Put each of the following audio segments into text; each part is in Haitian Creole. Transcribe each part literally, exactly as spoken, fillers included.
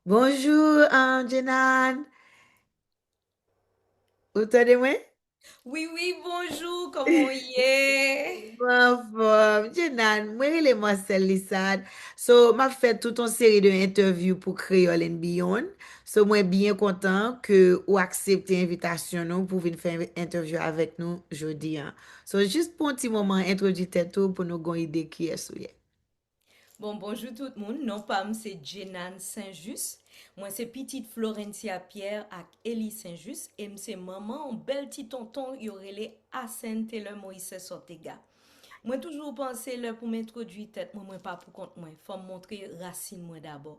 Bonjou, ah, Jenan. Ou tande mwen? Wi, wi, bonjou, kòman w ye? Mwen anfòm. Jenan, mwen rele Marcel Lissard. So, m ap fè tout yon seri de entèvyou pou Kreyòl and Beyond. So, mwen byen kontan ke ou aksepte envitasyon nou pou vin fè entèvyou avèk nou jodi a. So, jis pou yon ti moman, entwodui tèt ou pou nou gon ide kiyès ou ye. Bon, bonjou tout moun. Non pa m se Jenan Saint-Just. Mwen se pitit Florencia Pierre ak Elie Saint-Just e m se manman yon bèl ti tonton yo rele Asen Taylor Moises Ortega. Mwen toujou panse lè pou m entwodui tèt mwen, mwen pa pou kont mwen. Fò m montre rasin mwen dabò.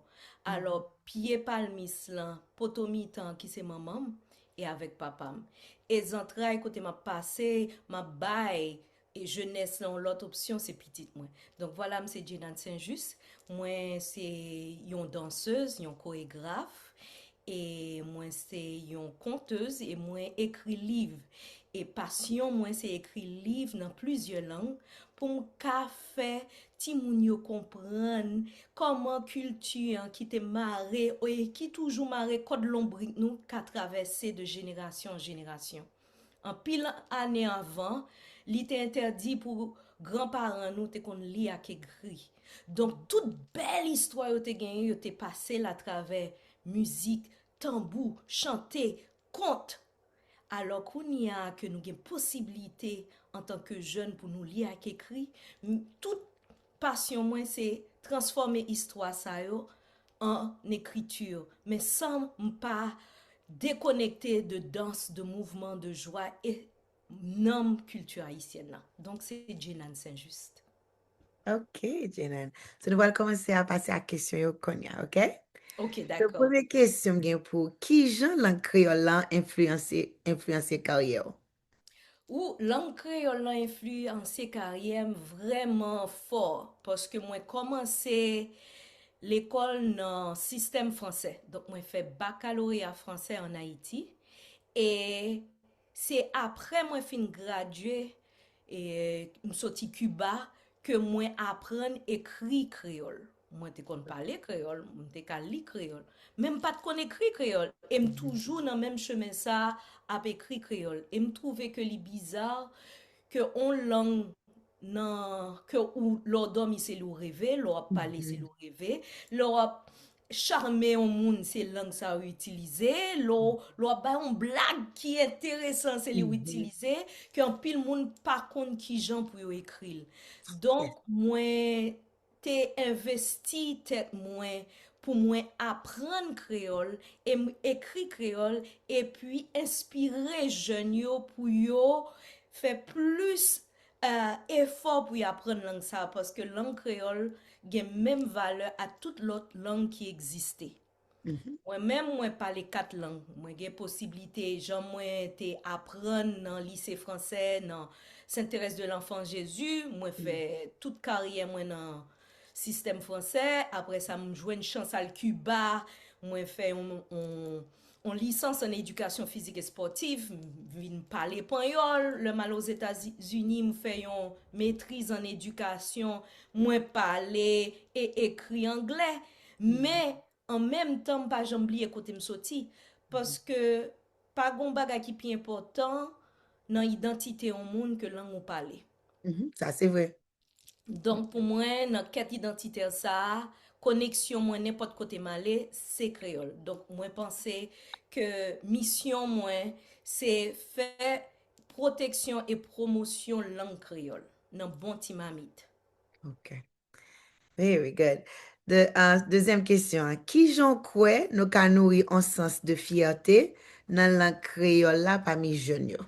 Alò, pye palmis lan, poto mitan ki se manman m, e avèk papa m. E zantray kote m ap pase, m ap bay e jenès lan yon lòt opsyon, se pitit mwen. Donk vwala, m se Jenan Saint-Just. Mwen se yon dansez, yon koregraf, e mwen se yon kontez, e mwen ekri liv. E pasyon mwen se ekri liv nan plizyè lang pou m ka fè timoun yo konprann kòman kilti an ki te mare e ki toujou mare kòd lonbrit nou ka travèse de jenerasyon an jenerasyon. Anpil ane avan, li te entèdi pou granparan nou te konn li ak ekri. Donk, tout bèl istwa yo te genyen, yo te pase l atravè mizik, tanbou, chante, kont. Alò, kounye a ke nou gen posiblite antanke jèn pou nou li ak ekri, m- tout pasyon mwen se transfòme istwa sa yo an ekriti, men san m pa dekonekte de dans, de mouvman, de jwa e nanm kilti ayisyèn nan. Donk, se Jenan Saint-Just. Ok, Jenan. So, nou pral kòmanse a pase a kesyon yo kounye a, ok? Ok, So, dakò. Premye kesyon m gen pou ou, ki jan lang kreyòl lan enfliyanse, enfliyanse karyè w? Ou, lang kreyòl lan enfliyanse karyè m vrèman fò, paske mwen kòmanse lekòl nan sistèm fransè. Donk, mwen fè bakaloreya fransè ann Ayiti. E se apre mwen fin gradye, e m soti Kiba, ke mwen aprann ekri kreyòl. Mwen te konn pale kreyòl, mwen te ka li kreyòl. Men m pa t konn ekri kreyòl. E m toujou nan menm chemen sa a ap ekri kreyòl. E m twouve ke li biza ke on lang nan, ke ou, lè w dòmi, se li w reve, lè w ap pale, se li w reve, lè w ap chame yon moun, se lang sa yo itilize, lè w, lè w ap bay yon blag ki enteresan, se li w itilize, ke anpil moun pa konn ki jan pou yo ekri l. Donk, mwen te envesti tèt mwen pou mwen aprann kreyòl e m ekri kreyòl, epi enspire jèn yo pou yo fè plis, eh, efò pou y aprann lang sa a, paske lang kreyòl gen menm valè ak tout lòt lang ki egziste. Mwen menm, mwen pale kat lang. Mwen gen posiblite, jan mwen te aprann nan lise fransè, nan Sainte Thérèse de l'Enfant Jésus, mwen fè tout karyè mwen nan sistèm fransè. Apre sa, m jwenn chans al Kiba, mwen fè yon, yon, yon lisans an edikasyon fizik espòtif, m vin pale panyòl. Lè m al Ozetazini, m fè yon metriz an edikasyon, mwen pale e ekri anglè. Men, an menm tan, m pa janm bliye kote m soti. Paske pa gon bagay ki pi enpòtan nan idantite yon moun ke lang ou pale. Mhm, sa se vre. Donk, pou mwen, nan kèt idantitè sa a, koneksyon mwen nenpòt kote m ale, se kreyòl. Donk, mwen panse ke misyon mwen, se fè pwoteksyon e pwomosyon lang kreyòl nan bon ti mamit. Ok. Very good. De, ah, dezyèm kesyon an, ki jan w kwè nou ka nouri yon sans de fyète nan lang kreyòl la pami jèn yo?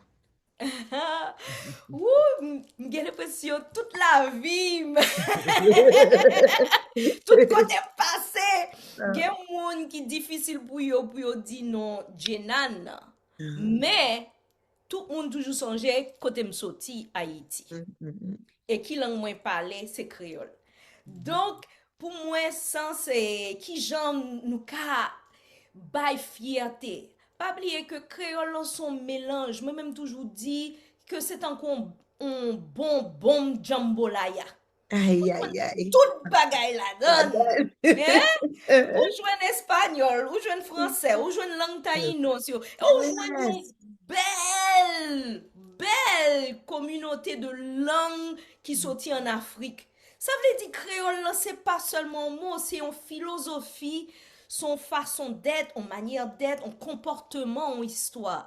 Wou, m m gen lenpresyon tout lavi m, tout kote m pase, gen moun ki difisil pou yo, pou yo di non Jenan. Men, tout moun toujou sonje kote m soti, Ayiti. E ki lang mwen pale, se kreyòl. Donk, pou mwen, sans, e, ki jan nou ka bay fyète. Pa bliye ke kreyòl lan se yon melanj. Mwen menm toujou di ke se tankou yon, yon bon bonm jambolaya. Ay, ay, ay. Tout bagay ladan. Hein? Ou jwenn espanyòl, ou jwenn fransè, ou jwenn lang tayinos yo. E ou jwenn yon bèl, bèl kominote de lang ki soti an Afrik. Sa vle di kreyòl lan se pa sèlman yon mo, se yon filozofi, se yon fason d'être, yon manyè d'être, yon konpòteman, yon istwa.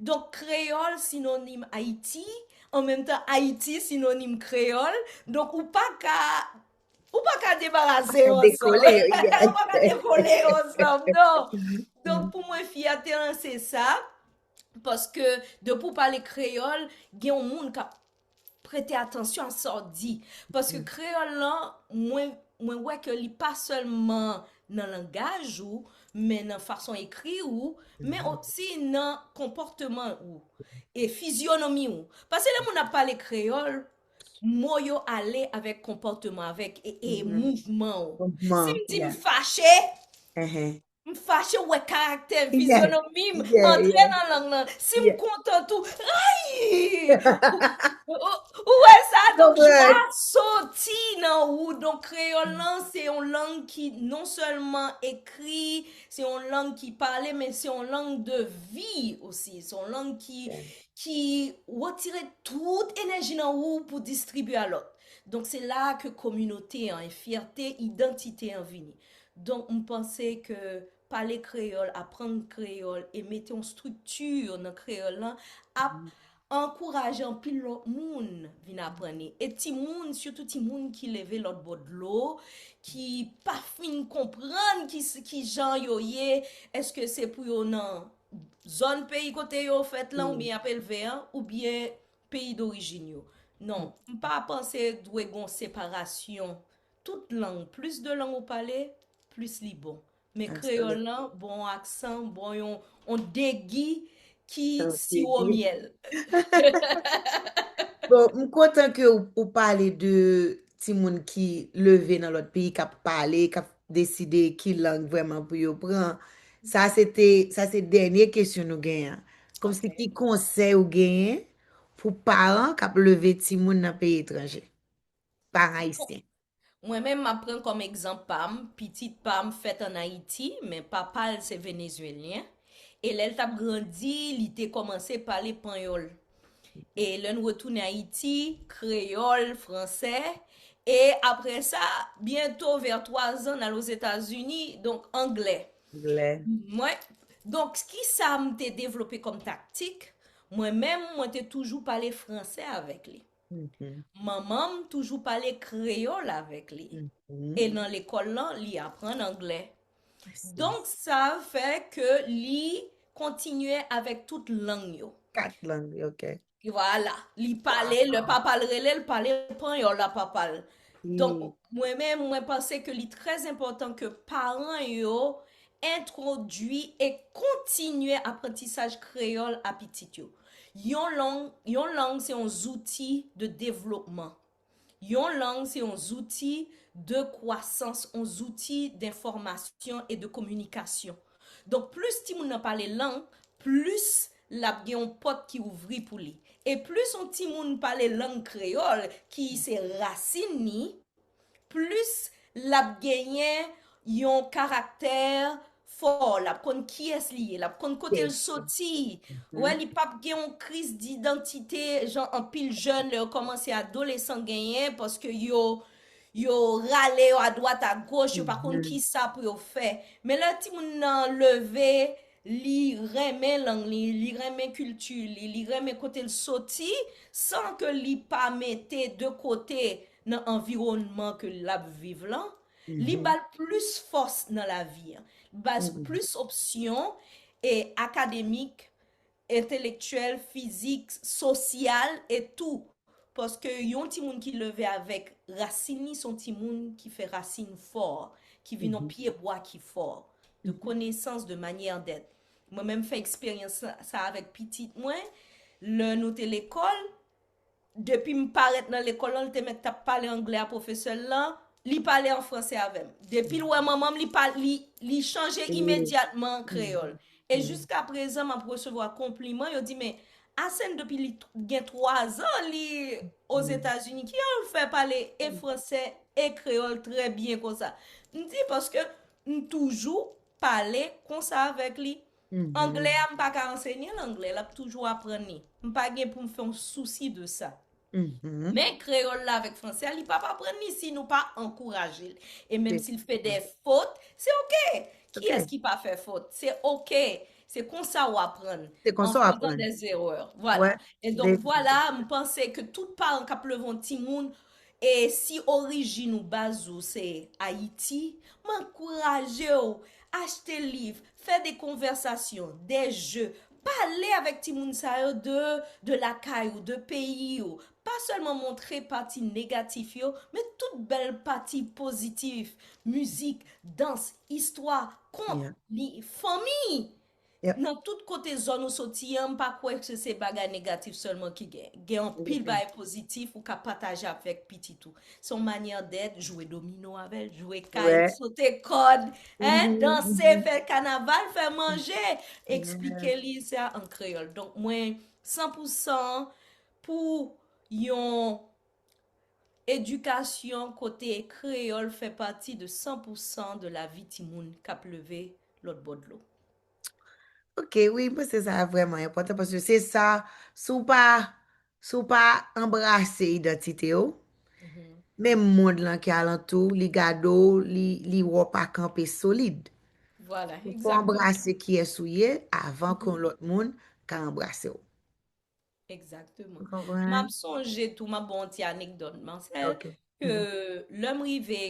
Donk, kreyòl sinonim Ayiti, an menm tan Ayiti sinonim kreyòl. Donk, ou pa ka, ou pa ka debarase yo ansanm. Ou pa ka dekole yo ansanm, non. Donk, pou mwen, fyète lan se sa, paske depi w pale kreyòl, gen yon moun k ap prete atansyon a sa w di. Paske kreyòl lan, mwen, mwen wè ke li pa sèlman nan langaj ou, men nan fason ekri ou, men osi nan konpòteman ou e fizyonomi ou. Paske lè moun ap pale kreyòl, mo yo ale avèk konpòteman, avèk e, e mouvman ou. Si m di m fache, m fache, ou wè karaktè m, fizyonomi m antre nan lang nan. Si m kontan tou, ay! Ou, ou, ou wè sa? Donk, jwa soti nan ou. Donk, kreyòl lan, se yon lang ki non sèlman ekri, se yon lang ki pale, men se yon lang de vi osi. Se yon lang ki, ki retire tout enèji nan ou pou distribye a lòt. Donk, se la ke kominote an, e fyète, idantite an vini. Donk, m panse ke pale kreyòl, aprann kreyòl e mete yon estrikti nan kreyòl lan ap ankouraje anpil lòt moun vin aprann li. E timoun, sitou timoun ki leve lòt bò dlo, ki pa fin konprann ki, ki jan yo ye, èske se pou yo nan zòn peyi kote yo fèt lan, oubyen y ap elve an, oubyen peyi dorijin yo. Non, m pa panse dwe gon separasyon. Tout lang, plis de lang ou pale, plis li bon. Men kreyòl lan, bon aksan, bon yon, yon degi ki siwo myèl. Bon, m kontan ke ou, ou pale de timoun ki leve nan lòt peyi, k ap pale, k ap deside ki lang vrèman pou yo pran. Sa se te, sa se dènye kesyon nou genyen an. Kòmsi ki konsèy ou genyen pou paran k ap leve timoun nan peyi etranje? Paran ayisyen. Mwen menm, m ap pran kòm egzanp pa m. Pitit pa m fèt ann Ayiti, men papa l se venezwelyen. E lè l t ap grandi, li te kòmanse pale panyòl. E lè n retounen Ayiti, kreyòl, fransè. E apre sa, byento, vè twa zan, n al Ozetazini, donk anglè. Anglè. Mwen, donk, kisa m te devlope kòm taktik? Mwen menm, mwen te toujou pale fransè avèk li. Manman m toujou pale kreyòl avèk li. E nan lekòl lan, li aprann anglè. Donk, sa fè ke li kontinye avèk tout lang yo. Kat lang, ok. Vwala. Li pale, lè papa l rele l, pale panyòl a papa l. Donk, mwen menm, mwen panse ke li trè enpòtan ke paran yo entwodui e kontinye aprantisaj kreyòl a pitit yo. Yon lang, yon lang se yon zouti de devlopman. Yon lang se yon zouti de kwasans, yon zouti denfòmasyon e de kominikasyon. Donk, plis timoun nan pale lang, plis l ap gen yon pòt ki ouvri pou li. E plis yon timoun pale lang kreyòl, ki se rasin li, plis l ap genyen yon karaktè fò, l ap konn kiyès li ye, l ap konn kote l soti. Wè, li p ap gen yon kriz didantite, jan anpil jèn, lè yo kòmanse adolesan, genyen, paske yo, yo rale yo adwat agoch, yo pa konn kisa pou yo fè. Men lè timoun nan leve, li renmen lang li, li renmen kilti li, li renmen kote l soti, san ke li pa mete de kote nan anviwònman ke l ap viv lan, li ba l plis fòs nan lavi an. Li ba l plis opsyon e akademik, entelektyèl, fizik, sosyal e tou. Paske yon timoun ki leve avèk rasin li, se yon timoun ki fè rasin fò, ki vin yon pye bwa ki fò, de konesans, de manyè d'èt. Mwen menm fè eksperyans sa, sa avèk pitit mwen. Lè nou te lekòl, depi m parèt nan lekòl lan, li te mèt t ap pale anglè a pwofesè l lan, li pale an fransè avè m. Depi l wè manman m, li pa, li, li chanje imedyatman an kreyòl. E jiska prezan, m ap resevwa konpliman, yo di, men, Asen depi li t- gen twa zan li Ozetazini, ki an fè pale e fransè e kreyòl trè byen konsa. M di paske m toujou pale konsa avèk li. Anglè a, m pa ka ansenye l anglè, l ap toujou aprann li. M pa gen pou m fè yon sousi de sa. Men kreyòl la avèk fransè a, li p ap aprann li si nou pa ankouraje l. E menm si l fè de fot, se oke. Kiyès ki pa fè fot? Se oke. Se konsa w aprann. Se konsa w En faisant aprann. des erreurs. Voilà. Ouais. E donk, vwala, m panse ke tout paran k ap leve yon timoun, e si orijin ou, baz ou se Ayiti, m ankouraje w achte liv, fè de konvèsasyon, de je, pale avèk timoun sa yo de, de lakay ou, de peyi ou. Pa sèlman montre pati negatif yo, men tout bèl pati pozitif, mizik, dans, istwa, kont, Yeah. li, fanmi. Yep. Nan tout kote zòn ou soti an, m pa kwè ke se bagay negatif sèlman ki gen. Gen anpil bagay pozitif ou ka pataje avèk pitit ou. Se yon manyè dèt, jwe domino avè l, jwe kay, Ouais. sote kòd, hein, danse, fè kanaval, fè manje. Eksplike li sa an kreyòl. Donk, mwen, san pou san pou yon edikasyon kote kreyòl fè pati de san pou san de lavi timoun k ap leve lòt bò dlo. Ok, wi, m panse sa vrèman enpòtan paske se sa, si w pa, si w pa anbrase idantite w, menm mond lan ki alantou, li gade w, li, li wè w pa kanpe solid. Vwala, Fò w anbrase kiyès ou ye avan ke yon lòt moun ka anbrase w. Egzakteman. M ap sonje tou, m ap ba w yon ti anekdòt, Marcel, ke lè m rive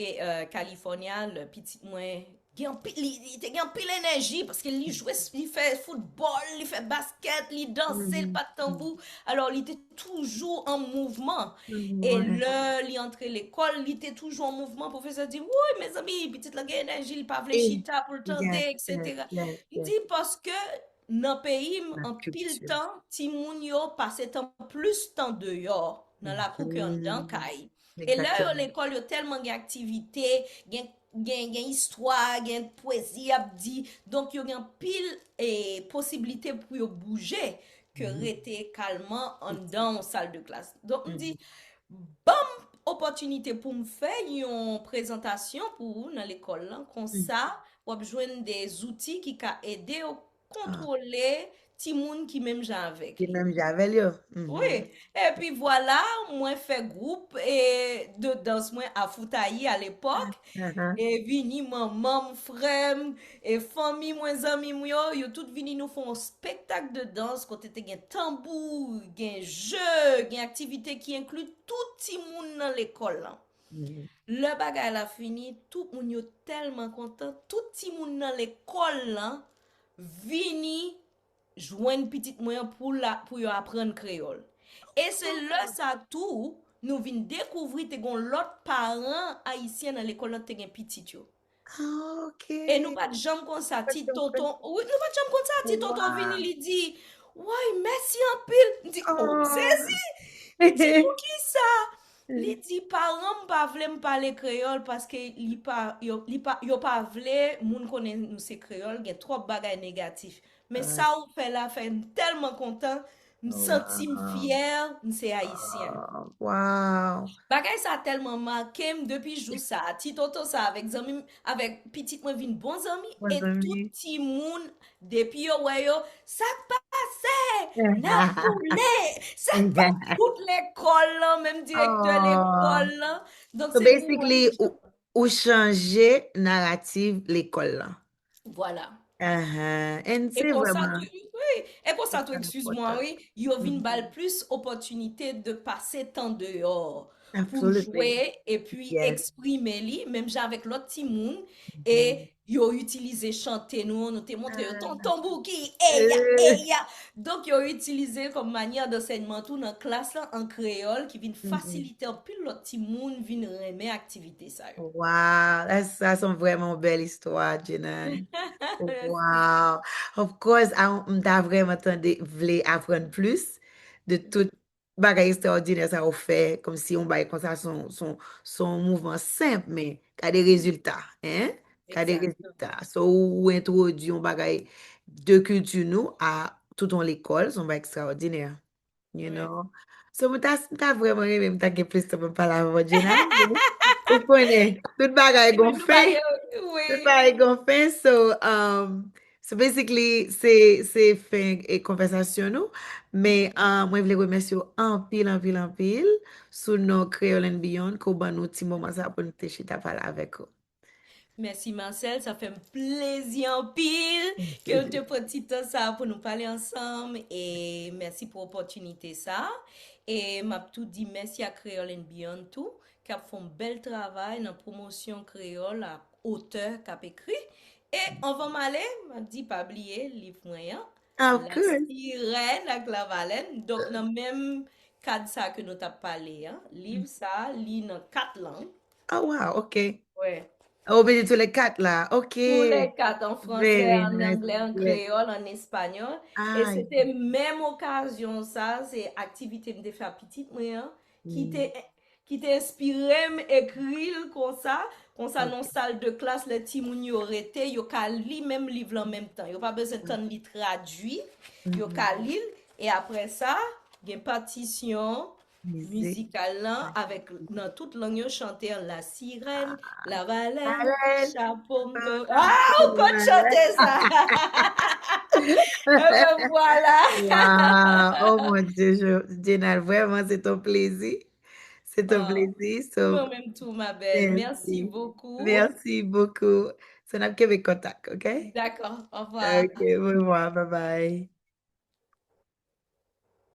California, lè pitit mwen gen anpil, li, li te gen anpil enèji paske li jwe, li fè foutbòl, li fè baskèt, li danse, l bat tanbou. Alò, li te toujou an mouvman. E lè li antre lekòl, li te toujou an mouvman. Pwofesè di, woy, mezanmi, pitit la gen enèji, li pa vle chita pou l tande, etsetera. M di, paske nan peyi m, anpil tan, timoun yo pase tan, plis tan deyò, nan lakou ke anndan kay. E lè yo lekòl, yo tèlman gen aktivite, gen, gen, gen istwa, gen pwezi y ap di. Donk, yo gen anpil e, posiblite pou yo bouje ke rete kalman anndan yon sal de klas. Donk, m di, ban m opòtinite pou m fè yon prezantasyon pou ou nan lekòl lan. Konsa, w ap jwenn de zouti ki ka ede w kontwole timoun ki menm jan avèk Ki menm jan avè l yo. Wi. Epi vwala, mwen fè gwoup e, de dans mwen Afoutayi alepòk. E vini manman m, frè m, e fanmi mwen, zanmi m yo, yo tout vini, nou fè yon spektak de dans kote te gen tanbou, gen je, gen aktivite ki enkli tout timoun nan lekòl lan. Lè bagay la fini, tout moun yo tèlman kontan, tout timoun nan lekòl lan vini jwenn pitit mwen an pou la, pou yo aprann kreyòl. E se lè sa tou, nou vin dekouvri te gon lòt paran ayisyen nan lekòl lan te gen pitit yo. Ah, ok. E nou pa t janm konn sa, ti tonton, wi, nou pa t janm konn sa, ti tonton vini, li di, woy, mèsi anpil. M di, oh, m sezi. M di, poukisa? Li di, paran m pa vle m pale kreyòl paske li pa, yo, li pa, yo pa vle moun konnen nou se kreyòl, gen twòp bagay negatif. Men sa ou fè la fè m tèlman kontan, m santi m fyè, m se ayisyen. Wow. Bagay sa tèlman make m depi jou sa. Ti tonton sa avèk zanmi m, avèk pitit mwen vin bon zanmi, e tout timoun, depi yo wè yo, sa k pase? N ap boule! Sa k pase? Tout lekòl lan, menm direktè lekòl lan. Donk, So basically, ou, ou chanje narativ lekòl lan. Vwala. Ahan. And E se konsa vrèman tou, wi, e konsa tou, sa excuse-moi, enpòtan. Wi, yo vin ba l plis opòtinite de pase tan deyò pou Absolutely. Jwe epi Yes. Eksprime li, menm jan avèk lòt timoun, e yo itilize chante nou, nou te montre yo tonton Bouki, eya, Eh. Eya. Donk, yo itilize l kòm manyè dansèyman tou nan klas lan an kreyòl ki vin fasilite anpil lòt timoun vin renmen aktivite sa yo. Wow, that's, that's some vrèman bèl istwa, Jenan. Wow. Of course, I, m ta vrèman tande, vle aprann plis de tout bagay ekstraòdinè sa ou fè, kòmsi yon bagay konsa, son, son, son mouvman senp, men gade rezilta, hein? Gade Exactement. Rezilta. So, ou entwodui yon bagay de kilti nou a tout yon lekòl, se yon bagay ekstraòdinè. You know? So, mwen ta, mwen ta vrèman renmen mwen ta gen plis tan pou m pale avè w, Jenal. Ou konnen, tout bagay gon fen. Tout bagay gon fen. So, um, so basically, se, se fen e konvèsasyon nou. Men, um, mwen vle remèsye w anpil, anpil, anpil sou non Creole and Beyond, ke w ban nou ti moman sa pou nou te chita pale avèk ou. Mèsi Marcel, sa fè m plezi anpil ke w te pran ti tan sa pou nou pale ansanm e mèsi pou opòtinite sa. E m ap tou di mèsi a Creole and Beyond tou, k ap fè yon bèl travay nan pwomosyon kreyòl ak otè k ap ekri. E anvan m ale, m ap di pa bliye liv mwen an, Ah, ok. Lasirèn ak Lavalèn. Donk nan menm kad sa ke nou t ap pale an, liv sa, li nan kat lang. Oh, wow, ok. Wè. Oh, ben, tous les quatre là, ok. Tous les quatre, an fransè, Very an nice, anglè, an yeah. Kreyòl, an espanyòl. E Ah, se te menm okazyon sa, se aktivite m te fè a pitit mwen an, ki te ki te enspire m ekri l konsa, konsa nan sal de klas, lè timoun yo rete, yo ka li menm liv lan menm tan. Yo pa bezwen tann li tradui, yo ka li l. E apre sa, gen patisyon mizik. Mizikal lan avèk nan tout lang yo chante an Lasirèn, Lavalèn, Lavalèn, Chapo m do. Chapo Ah, ou konn chante sa! Ebyen vwala! Wow, oh mon Dieu, je- Jenal, vraiment, c'est un plaisir. C'est un Ah, plaisir. So, Mwen menm tou, ma belle. Merci merci. Beaucoup. Merci beaucoup. So, n ap kenbe kontak, ok? D'accord, au revoir. Ok, au revoir, bye bye.